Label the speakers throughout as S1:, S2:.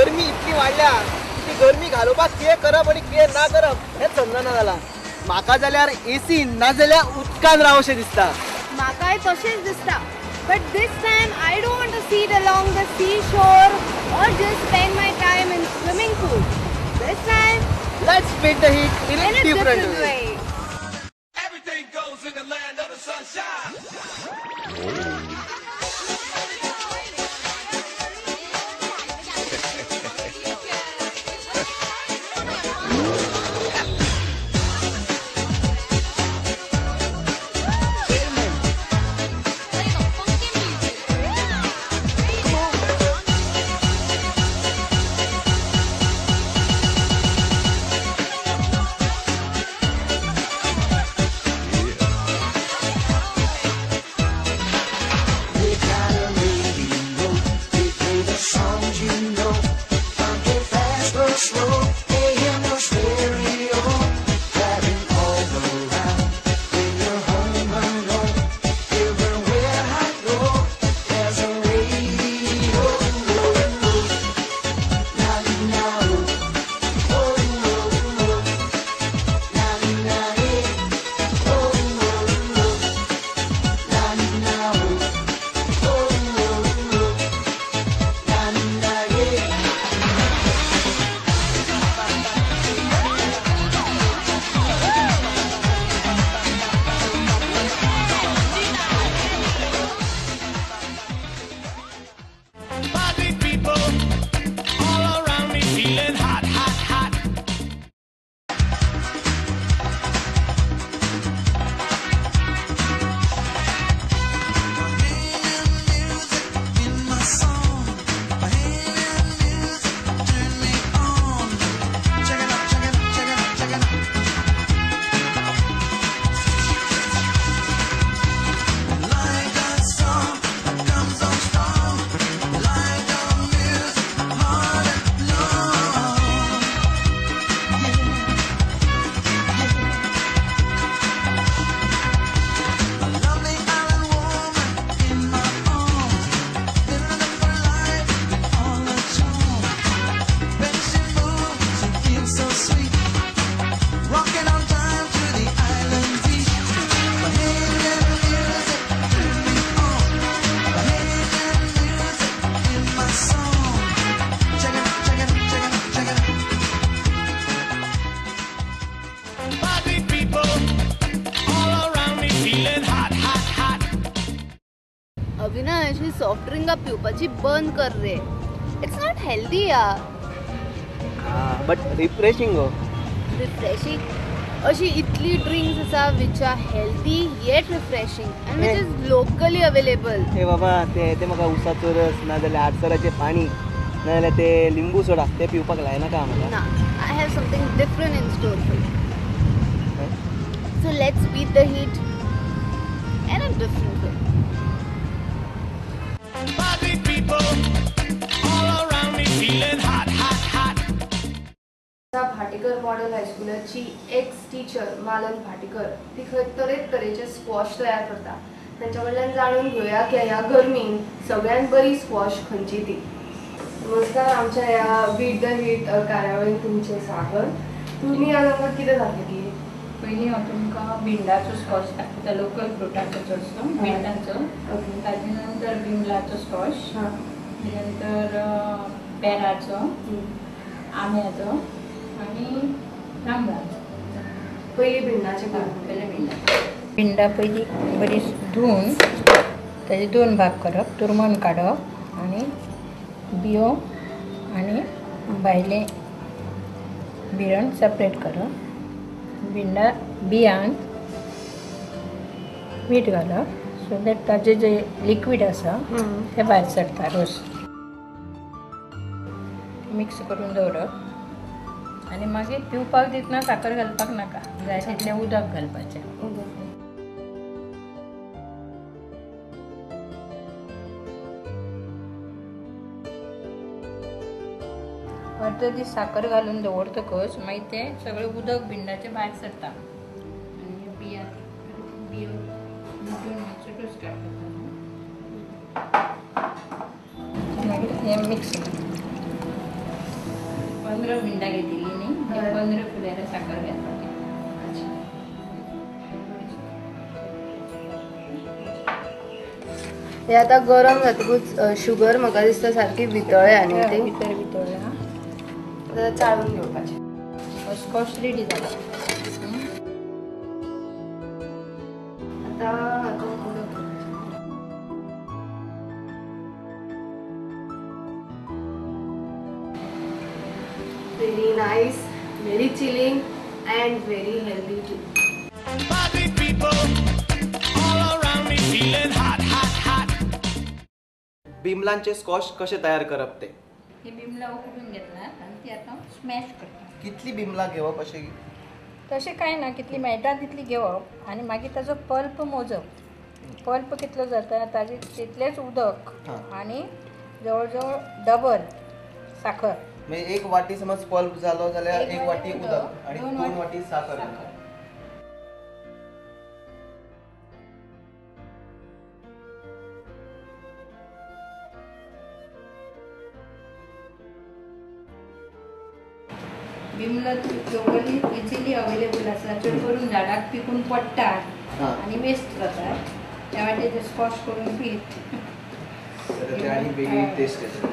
S1: गरमी इतली वाडल्या ती गरमी घालोवपाक कितें करप आनी कितें ना करप हेंच समजना जालां. म्हाका जाल्यार एसी ना जाल्यार उदकान रावशें दिसता.
S2: म्हाकाय तशेंच दिसता. But this time I don't want to sit along the seashore or just spend my time in swimming pool. This time,
S1: let's beat the heat in a different way.
S3: Everything goes in the land of the sunshine.
S2: Avinash, he soft ड्रिंका पिवपाची बंद कर रे. It's not healthy यार.
S1: But refreshing go.
S2: Refreshing अशी इतली drinks आसा which are healthy yet refreshing and which is locally available.
S1: हे बाबा ते ते म्हाका उसाचो रस ना जाल्यार आडसराचें पाणी ना जाल्यार ते लिंबू सोडा ते पिवपाक लायनाका म्हाका.
S2: ना, I have something different in store for you. So let's beat the heat in a different way.
S3: Party people all around me feeling hot, hot, hot.
S4: Bhatikar model हायस्कुलाची x teacher Malan Bhatikar ती खंय तरेतरेचे squash तयार करता. तांच्या कडल्यान जाणून घेवया की ह्या गरमीन सगळ्यांत बरी स्क्वॉश खंयची ती. नमस्कार, आमच्या ह्या बीट the heat कार्यावळीन तुमचें स्वागत. तुमी आज आमकां कितें दाखयतली?
S5: पयलीं हांव तुमकां भिंडाचो स्कॉश दाखयता, लोकल फ्रुटाचो चडसो भिंडाचो. ताजे नंतर बिमलाचो स्कॉश, नंतर पेराचो, आंब्याचो आनी जांबळाचो.
S4: पयलीं भिंडाचें करूं.
S5: पयलीं भिंडा. भिंडा पयलीं बरी धुवन ताजे दोन भाग करप, तुरमण काडप आनी बियो आनी भायलें बिरण सेपरेट करप. भिंडा बियांत मीठ घालप सो that ताजें जे लिक्वीड आसा तें भायर सरता. रोस मिक्स करून दवरप आनी मागीर पिवपाक दितना साकर घालपाक नाका, जाय तितलें उदक घालपाचें. अर्द दीस साकर घालून दवरतकच मागीर तें सगळें उदक भिंडाचें भायर सरता आनी बिया बियो मातसो रोस काडटा. मागीर हें मिक्स करता. 15 भिंडा घेतली न्ही, 15 कुलेरां साकर घालपाची.
S4: हे आतां गरम जातकूच शुगर म्हाका दिसता सारकी वितळ्या न्ही ती,
S5: भितर वितळ्या,
S4: आतां चाळून घेवपाचें.
S5: स्कॉश रेडी जाला.
S4: आतां हातूंत उदक घालपाचें. Very nice, very chilling and very healthy too.
S3: Party people all around me feeling hot, hot, hot.
S1: बिमलांचे स्कॉश कशे तयार करप ते?
S5: हे बिमला उकडून घेतला आनी ती आतां स्मॅश करता.
S1: कितली बिमला घेवप अशें?
S5: तशें कांय ना, कितली मेळटा तितली घेवप आनी मागीर ताजो पल्प मोजप. पल्प कितलो जाता ताजे तितलेंच उदक आनी जवळ जवळ डबल साखर.
S1: म्हणजे एक वाटी समज पल्प जालो जाल्यार एक वाटी उदक आनी 2 वाटी साखर.
S5: बिमला लोकली इजिली अवेलेबल आसा, चड करून झाडाक पिकून पडटा आनी वेस्ट जाता, त्या वाटे ते स्कॉश करून पीत
S1: आनी वेगळी टेस्ट येता.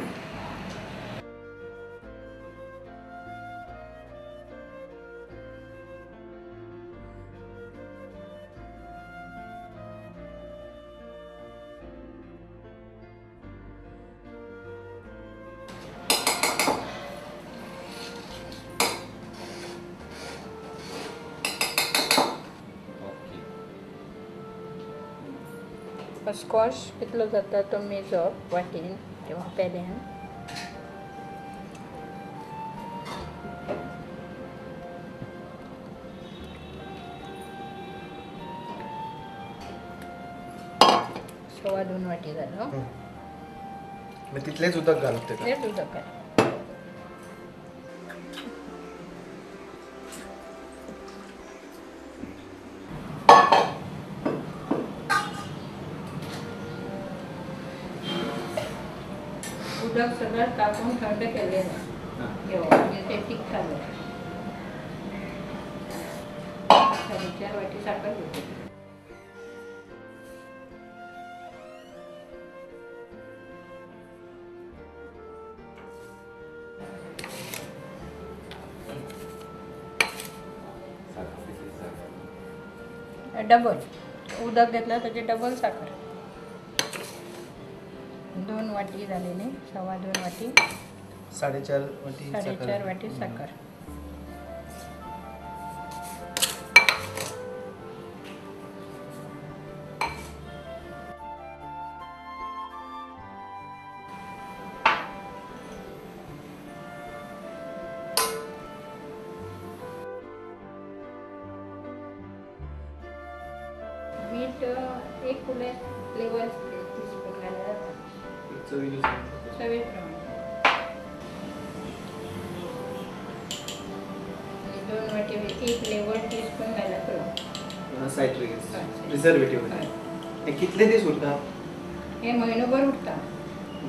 S5: स्कॉश कितलो जाता तो मेजप वाटेन किंवा पेल्यान. 2.25 वाटी जालो.
S1: तितलेंच उदक घालप?
S5: तितलेंच उदक घालप. उदक सगळं तापून थंड केलें घेवप, म्हणजे ते टिकता. 4.5 वाटी साखर घेवची. डबल उदक घेतलं त्याचे डबल साखर. 2 वाटी झाले न्ही, 2.25 वाटी,
S1: 4.5 वाटी,
S5: 4.5 वाटी साखर. मीठ 1 कुलेर लेवल टीस्पून घाल्यार जाता, चवीप्रमाणे. आणि 2 वाटी 1 लेवल टीस्पून घाल्यार पुरो.
S1: सायट्रिक प्रिझर्वेटिव्ह हे कितले दीस उरता?
S5: हे म्हयनोभर उरता,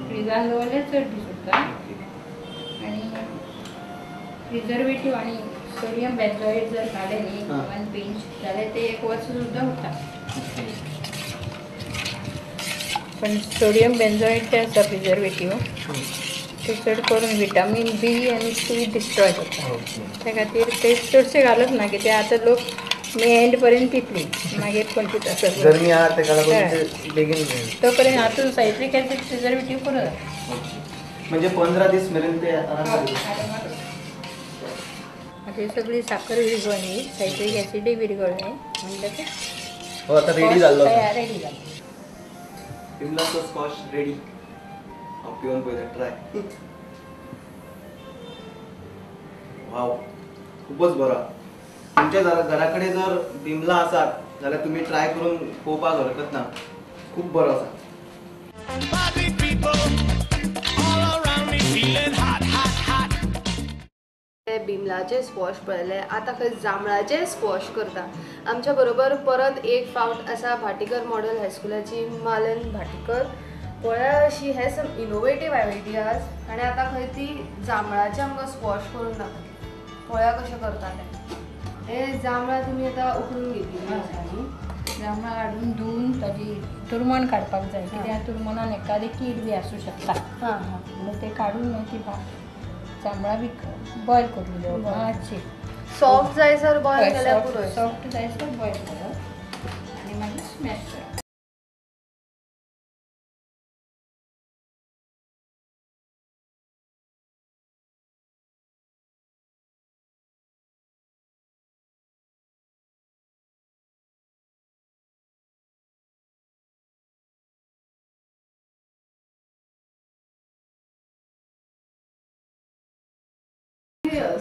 S5: फ्रिजान दवरल्यार चड दीस उरता. आणि प्रिझर्वेटिव्ह आणि सोडियम बेन्झोएट जर घालें न्ही 1 पिंच जाल्यार ते 1 वर्स सुद्दां उरता. पण सोडियम बेन्झोएट ते आसा प्रिझर्वेटिव्ह, ते चड करून विटामीन बी आनी सी डिस्ट्रॉय करता. त्या खातीर ते चडशे घालप ना, कित्याक आतां लोक मे एंड पर्यंत पितली, मागीर कोण पिता सगळें
S1: गरमी आहा तेका लागून बेगीन
S5: तो पर्यंत हातून सायट्रीक एसिड प्रिझर्वेटिव्ह पुरो जाता.
S1: म्हणजे 15 दीस मेरेन ते
S5: आतां सगळी साखर विरगळ्ळी, सायट्रीक एसिडूय विरगळ्ळें, म्हणटकच
S1: आतां रेडी जाल्लो,
S5: रेडी जालो.
S1: बिमलाचो स्कॉश रेडी. हांव पिवन पळयता ट्राय. वाव, खूपच बरो. तुमच्या घरा कडेन जर बिमलां आसात जाल्यार तुमी ट्राय करून पळोवपाक हरकत ना, खूब बरो आसा.
S4: बिमलाचे स्क्वॉश पळयले, आतां खंय जांबळाचे स्क्वॉश करता. आमच्या बरोबर परत एक फावट आसा भाटीकर मॉडल हायस्कुलाची मालन भाटीकर. पळया she has some innovative ideas आनी आतां खंय ती जांबळाचें आमकां स्क्वॉश करून दाखयता. पळया कशें करता तें. हे जांबळां तुमी आतां उकडून घेतली न्ही?
S5: जांबळां हाडून धुवन ताजी तुरमण काडपाक जाय, कित्याक तुरमणान एकादी कीड बी आसूं शकता.
S4: हां हां.
S5: म्हणून ते काडून मागीर ती जांबळां बी बॉयल करून घेवप मातशी.
S4: सॉफ्ट जायसर बॉयल केल्यार पुरो.
S5: सॉफ्ट जायसर बॉयल करप आनी मागीर स्मॅश करप.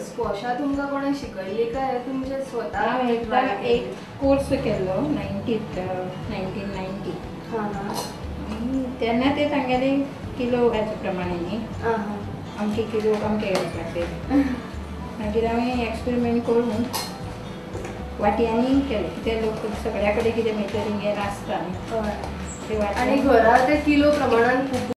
S4: स्क्वॉशा तुमकां कोणें शिकयल्ली काय तुमचे स्वता?
S5: हांवें एकदां एक कोर्स केल्लो 1990.
S4: हां हां.
S5: तेन्ना ते तांगेले किलो हेचे प्रमाणे न्ही, अमके किलो अमके घालपाचे. मागीर हांवें एक्सपेरिमेंट करून वाटयांनी केलें, कित्याक लोक सगळ्या कडेन कितें मेजरिंग हें आसता न्ही.
S4: आनी घरा ते किलो प्रमाणान खूब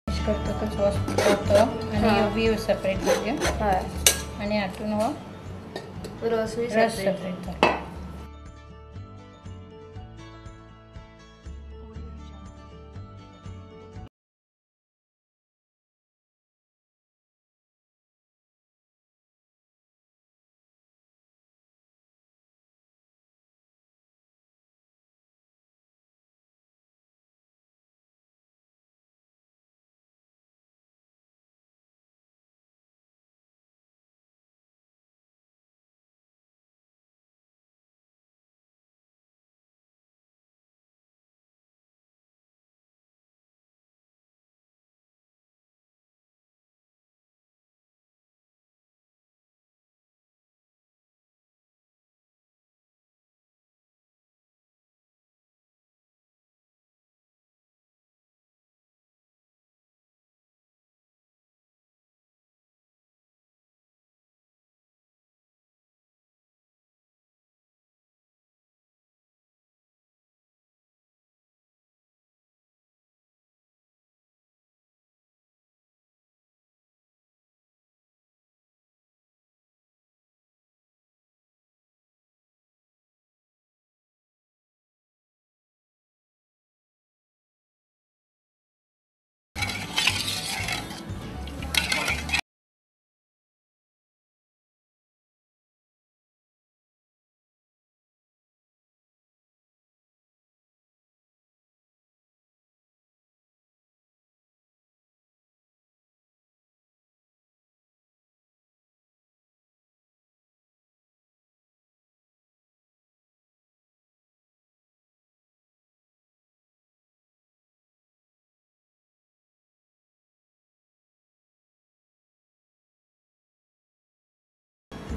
S5: करतकच हो तो आनी वीव सेपरेट जाल्यो.
S4: हय.
S5: आनी हातून हो
S4: रसूय
S5: रस सेपरेट जालो.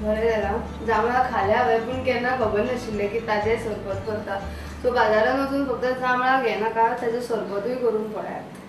S4: बरें जालां. जांबळां खाल्या हांवें पूण केन्ना खबर नाशिल्लें की ताजें सरबत करता. सो बाजारान वचून फक्त जांबळां घेनाका, ताजें सरबतूय करून पळयात.